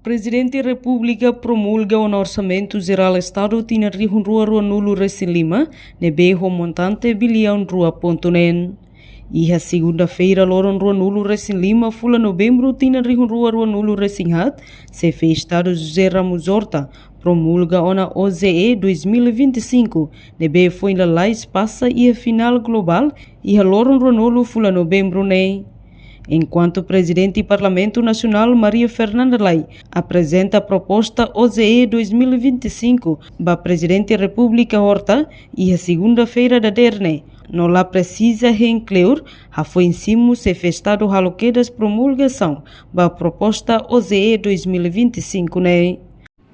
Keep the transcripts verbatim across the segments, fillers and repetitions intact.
Prezidente Repúblika promulga ona Orsamentu Jerál Estadu tinan rihun rua ruanulu resin lima, ne'ebé ho montante biliaun rua pontu neen. Iha segunda-feira, loron ruanulu resin lima, fulan Novembru, tinan rihun rua ruanulu resin haat, Xefe Estadu José Ramos Horta promulga ona O J E dois mil e vinte e cinco, ne'ebé foin lalais pasa iha finál globál iha loron ruanulu fulan Novembru ne'e. Enkuantu Prezidente Parlamentu Nasionál Maria Fernanda Lay aprezenta proposta O J E dois mil e vinte e cinco ba Prezidente Repúblika Horta iha segunda-feira dadeer ne'e, no la presiza hein kleur, hafoin simu Xefe Estadu halo kedas promulgasaun ba proposta O J E dois mil e vinte e cinco ne'e.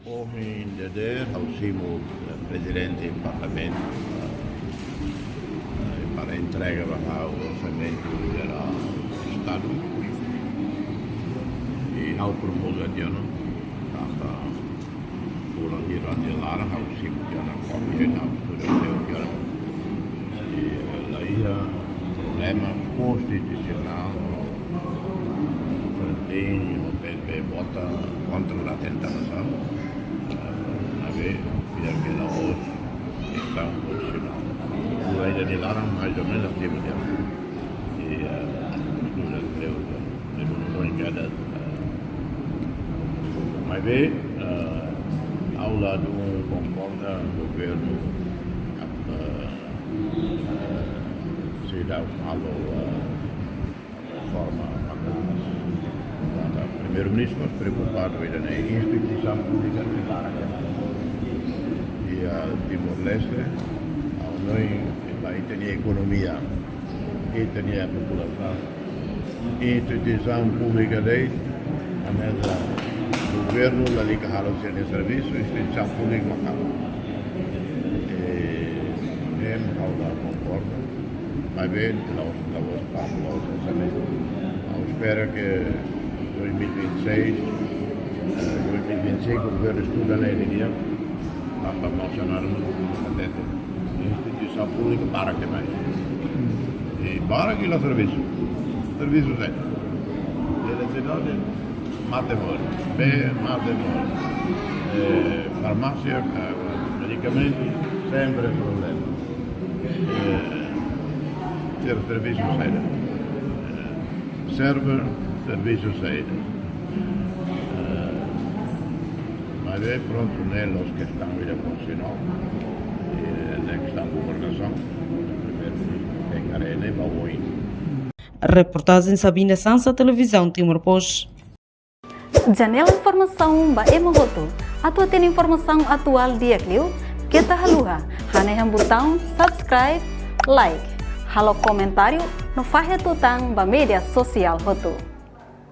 Ohin dadeer ha'u simu, eh, Prezidente Parlamentu, eh, para entrega ba ha'u Orsamentu Jerál Estadu. I ha'u promulga tiha ona, tanba fulan hira nia laran ha'u simu tiha ona kópia, ha'u estuda tiha ona. I, eh, la iha problema konstitusionál, Fretilin, P N P vota kontra la tenta pasar. Eh, a ver, pia ke la os, esta konstitusionál. Fulan hira nia laran, mais ou menus, simu tiha ona. I, eh, estuda, kleur, eh, de buno buen kada, eh, maibé, eh, ha'u la dún konkorda governu, eh, eh, seidauk halo, eh, reforma maka'as. Tanba Primeiru-Ministru mós preokupadu ida-ne'e, instituisaun públika ne'e barak. Iha Timor-Leste, ha'u hanoin, ba ita-nia ekonomia, ita-nia populasaun, instituisaun públika de'it, hanesan governu lalika halo sira-nia servisu, instituisaun públika maka'as. Eh, ne'e ha'u la konkorda, maibé la'ós, la'ós pam, la'ós orsamentu. Ha'u espera ke dois mil e vinte e seis, eh, dois mil e vinte e cinco, governu estuda lei de dia, tanba Bolsonaro não atende. Instituisaun públika barak demais. I barak la servisu. Servisu saida? Eletrisidade, mate mori. Bee, mate mori. Eh, farmásia, ka-, medikamentu, sempre problema. Eh, ter servisu saida? Eh, server, servisu saida? Eh, maibé prontu, ne'e la'ós kestaun ida konstitusionál, eh, ne'e kestaun governasaun, Primeiru-Ministru tenke haree ne'e ba oin. Reportajen Sabina Sansa, Televizaun Timor Post. Janela informasaun ba ema hotu. Atu hatene informasaun atuál di'ak liu, keta haluha hanehan butaun subscribe, like, halo komentáriu no fahe tutan ba média sosiál hotu.